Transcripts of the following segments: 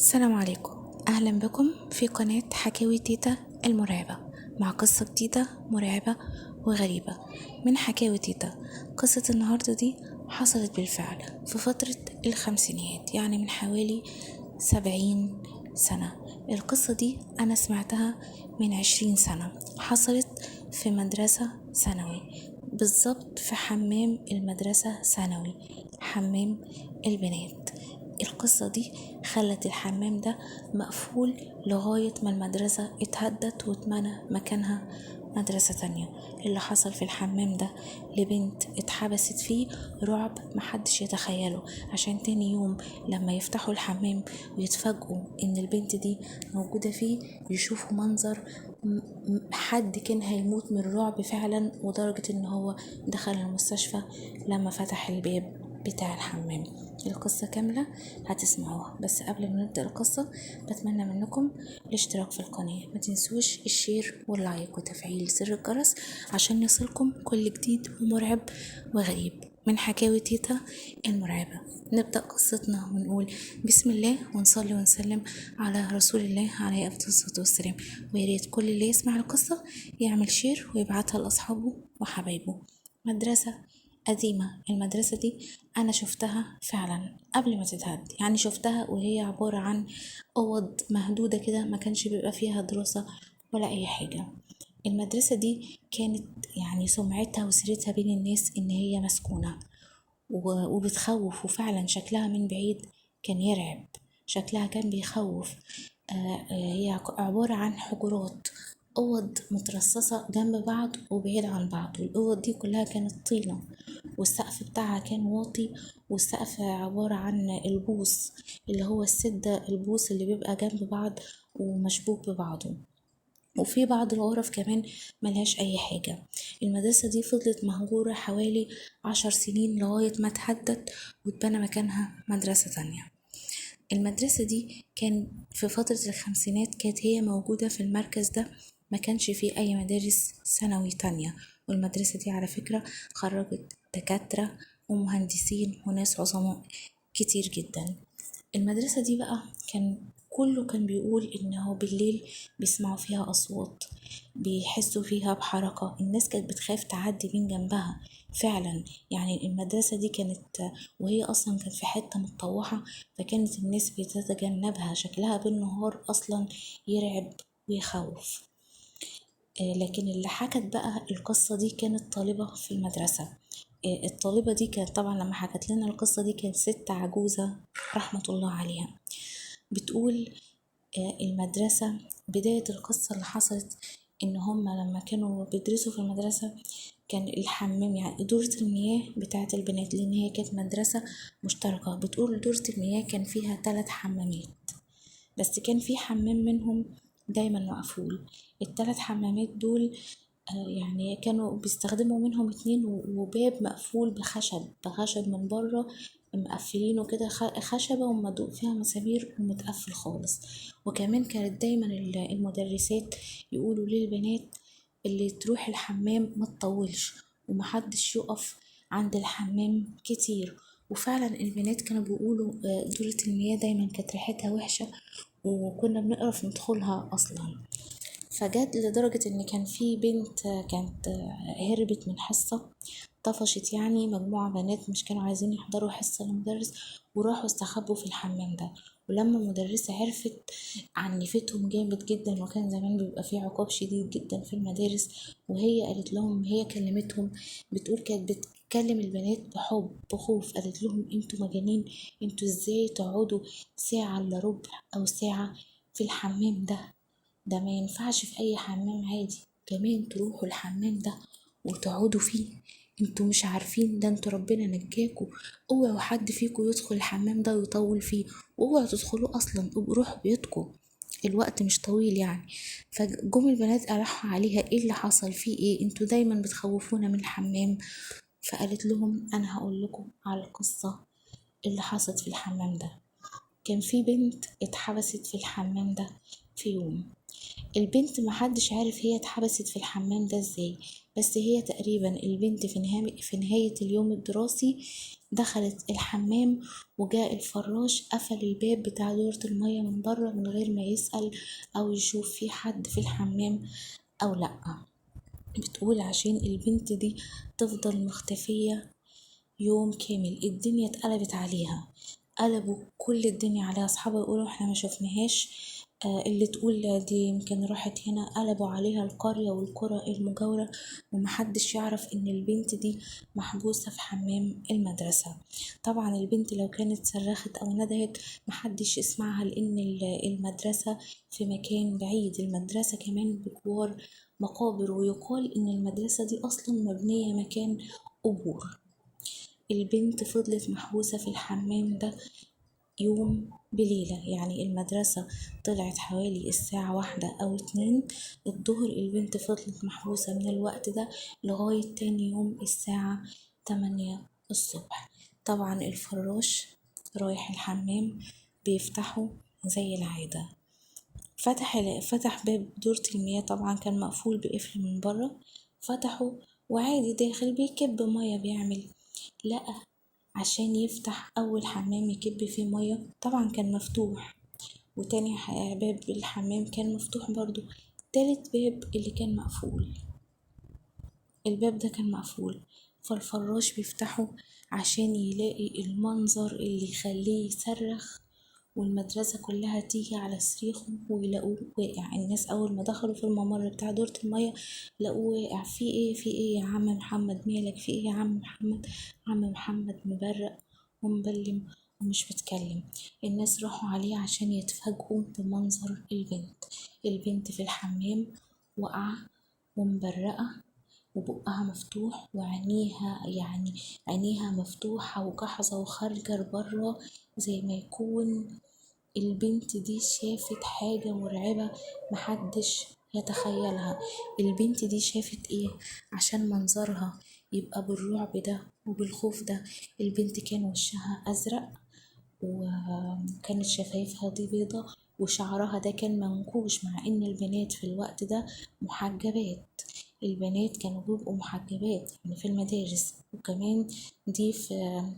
السلام عليكم، أهلا بكم في قناة حكاوي تيتا المرعبة مع قصة جديدة مرعبة وغريبة من حكاوي تيتا. قصة النهاردة دي حصلت بالفعل في فترة الخمسينيات، يعني من حوالي 70 سنة. القصة دي أنا سمعتها من 20 سنة، حصلت في مدرسة ثانوي، بالظبط في حمام المدرسة ثانوي، حمام البنات. القصة دي خلت الحمام ده مقفول لغاية ما المدرسة اتهدت واتمنى مكانها مدرسة تانية. اللي حصل في الحمام ده لبنت اتحبست فيه رعب محدش يتخيله، عشان تاني يوم لما يفتحوا الحمام ويتفاجئوا ان البنت دي موجودة فيه يشوفوا منظر حد كان هيموت من الرعب فعلا، ودرجة ان هو دخل المستشفى لما فتح الباب بتاع الحمام. القصة كاملة هتسمعوها، بس قبل ما نبدأ القصة بتمنى منكم الاشتراك في القناة، ما تنسوش ال share وال like وتفعيل زر الجرس عشان يصلكم كل جديد ومرعب وغريب من حكاوي تيتا المرعبة. نبدأ قصتنا ونقول بسم الله ونصلي ونسلم على رسول الله عليه أفضل الصلاة والسلام. وياريت كل اللي يسمع القصة يعمل share ويبعتها لأصحابه وحبايبه. مدرسة قديمة، المدرسة دي أنا شفتها فعلا قبل ما تتهد، يعني شفتها وهي عبارة عن أوض مهدودة كده، ما كانش بيبقى فيها دراسة ولا أي حاجة. المدرسة دي كانت يعني سمعتها وسيرتها بين الناس إن هي مسكونة وبتخوف، وفعلا شكلها من بعيد كان يرعب، شكلها كان بيخوف. هي عبارة عن حجرات، أوض مترصصة جنب بعض وبعيد عن بعض، والأوض دي كلها كانت طينة، والسقف بتاعها كان واطي، والسقف عبارة عن البوص اللي هو السدة، البوص اللي بيبقى جنب بعض ومشبوك ببعضه، وفي بعض الغرف كمان ملهاش أي حاجة. المدرسة دي فضلت مهجورة حوالي 10 سنين لغاية ما اتهدت واتبنى مكانها مدرسة تانية. المدرسة دي كان في فترة الخمسينات كانت هي موجودة في المركز ده، ما كانش فيه أي مدارس ثانوي تانية. والمدرسة دي على فكرة خرجت دكاترة ومهندسين وناس عظماء كتير جدا. المدرسة دي بقى كان كله كان بيقول إن هو بالليل بيسمعوا فيها أصوات، بيحسوا فيها بحركة، الناس كانت بتخاف تعدي من جنبها فعلا. يعني المدرسة دي كانت، وهي أصلا كانت في حتة متطوحة، فكانت الناس بتتجنبها، شكلها بالنهار أصلا يرعب ويخوف. لكن اللي حكت بقى القصة دي كانت طالبة في المدرسة. الطالبة دي كانت طبعا لما حكت لنا القصة دي كانت ست عجوزة رحمة الله عليها. بتقول المدرسة بداية القصة اللي حصلت إن هما لما كانوا بيدرسوا في المدرسة كان الحمام، يعني دورة المياه بتاعة البنات، لأن هي كانت مدرسة مشتركة. بتقول دورة المياه كان فيها 3 حمامات، بس كان في حمام منهم دايما مقفول. ال3 حمامات دول يعني كانوا بيستخدموا منهم 2 وباب مقفول بخشب من بره مقفلينه كده، خشبة ومدوق فيها مسامير ومتقفل خالص. وكمان كانت دايما المدرسات يقولوا للبنات اللي تروح الحمام ما تطولش ومحدش يقف عند الحمام كتير. وفعلا البنات كانوا بيقولوا دورة المياه دايما كانت ريحتها وحشة وكنا بنقرف ندخلها أصلا. فجت لدرجة إن كان في بنت كانت هربت من حصة، طفشت يعني مجموعة بنات مش كانوا عايزين يحضروا حصة للمدرس، وراحوا استخبوا في الحمام ده. ولما المدرسة عرفت عنفتهم جامد جدا، وكان زمان بيبقى فيه عقاب شديد جدا في المدارس، وهي قالت لهم، هي كلمتهم، بتقول كانت بتكلم البنات بحب بخوف، قالت لهم انتوا مجانين، انتوا ازاي تقعدوا ساعة الا ربع او ساعة في الحمام ده، ده ما ينفعش في اي حمام عادي، كمان تروحوا الحمام ده وتقعدوا فيه، انتوا مش عارفين ده انتوا ربنا نجاكوا، اوعوا حد فيكوا يدخل الحمام ده ويطول فيه، واوعوا تدخلوه اصلا، روحوا بيوتكوا، الوقت مش طويل يعني. فجم البنات قرحوا عليها ايه اللي حصل فيه ايه، انتوا دايما بتخوفونا من الحمام. فقالت لهم انا هقول لكم على القصة اللي حصلت في الحمام ده. كان في بنت اتحبست في الحمام ده في يوم. البنت محدش عارف هي اتحبست في الحمام ده ازاي، بس هي تقريبا البنت في نهاية اليوم الدراسي دخلت الحمام، وجاء الفراش قفل الباب بتاع دورة المية من بره من غير ما يسأل أو يشوف في حد في الحمام أو لأ. بتقول عشان البنت دي تفضل مختفية يوم كامل، الدنيا اتقلبت عليها، قلبوا كل الدنيا عليها. أصحابها يقولوا احنا ما شفناهاش، اللي تقول دي يمكن راحت هنا، قلبوا عليها القرية والقرى المجاورة، ومحدش يعرف ان البنت دي محبوسة في حمام المدرسة. طبعا البنت لو كانت صرخت او ندهت محدش يسمعها، لان المدرسة في مكان بعيد، المدرسة كمان بجوار مقابر، ويقال ان المدرسة دي اصلا مبنية مكان قبور. البنت فضلت محبوسة في الحمام ده يوم بليلة، يعني المدرسة طلعت حوالي الساعة 1 أو 2 الظهر، البنت فضلت محبوسة من الوقت ده لغاية تاني يوم الساعة 8 الصبح. طبعا الفراش رايح الحمام بيفتحه زي العادة، فتح باب دورة المياه، طبعا كان مقفول بقفل من بره، فتحه وعادي داخل بيكب مية بيعمل، لقى عشان يفتح أول حمام يكب فيه مية طبعا كان مفتوح، وتاني باب الحمام كان مفتوح برضو، تالت باب اللي كان مقفول، الباب ده كان مقفول. فالفراش بيفتحه عشان يلاقي المنظر اللي يخليه يصرخ والمدرسة كلها تيجي على صريخه ويلاقوه واقع. الناس أول ما دخلوا في الممر بتاع دورة المية لقوه واقع. في ايه في ايه يا عم محمد، مالك في ايه يا عم محمد؟ عم محمد مبرق ومبلم ومش بيتكلم. الناس راحوا عليه عشان يتفاجئوا بمنظر البنت. البنت في الحمام واقعة ومبرقة وبقها مفتوح وعينيها يعني عينيها مفتوحة وجحظة وخارجة لبره، زي ما يكون البنت دي شافت حاجة مرعبة محدش يتخيلها. البنت دي شافت ايه عشان منظرها يبقى بالرعب ده وبالخوف ده؟ البنت كان وشها أزرق وكانت شفايفها دي بيضة وشعرها ده كان منكوش، مع ان البنات في الوقت ده محجبات، البنات كانوا بيبقوا محجبات يعني في المدارس، وكمان دي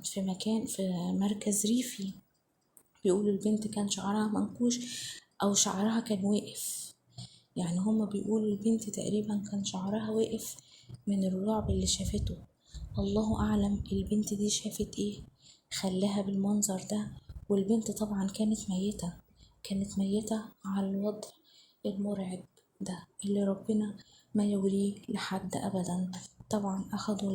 في مكان في مركز ريفي. بيقولوا البنت كان شعرها منكوش او شعرها كان واقف، يعني هما بيقولوا البنت تقريبا كان شعرها واقف من الرعب اللي شافته. الله اعلم البنت دي شافت ايه خلاها بالمنظر ده. والبنت طبعا كانت ميتة، كانت ميتة على الوضع المرعب ده اللي ربنا ما يوريه لحد ابدا. طبعا اخدوا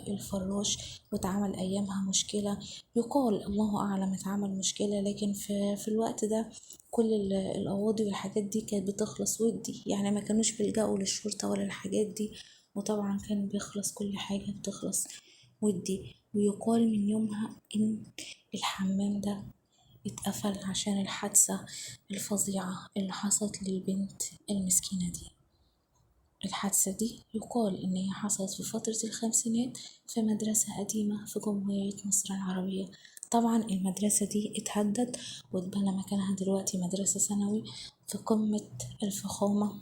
الفراش واتعمل ايامها مشكلة، يقال الله اعلم اتعمل مشكلة، لكن في الوقت ده كل القواضي والحاجات دي كانت بتخلص ودي، يعني ما كانوش بيلجأوا للشرطة ولا الحاجات دي، وطبعا كان بيخلص كل حاجة بتخلص ودي. ويقال من يومها ان الحمام ده اتقفل عشان الحادثة الفظيعة اللي حصلت للبنت المسكينة دي. الحادثة دي يقال إن هي حصلت في فترة الخمسينات في مدرسة قديمة في جمهورية مصر العربية. طبعا المدرسة دي اتهدت واتبنى مكانها دلوقتي مدرسة ثانوي في قمة الفخامة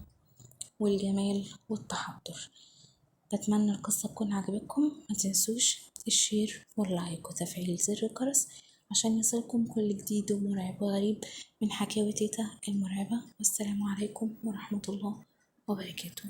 والجمال والتحضر. بتمنى القصة تكون عجبتكم، ما تنسوش ال share وال like وتفعيل زر الجرس عشان يصلكم كل جديد ومرعب وغريب من حكاوي تيتا المرعبة. والسلام عليكم ورحمة الله وبركاته.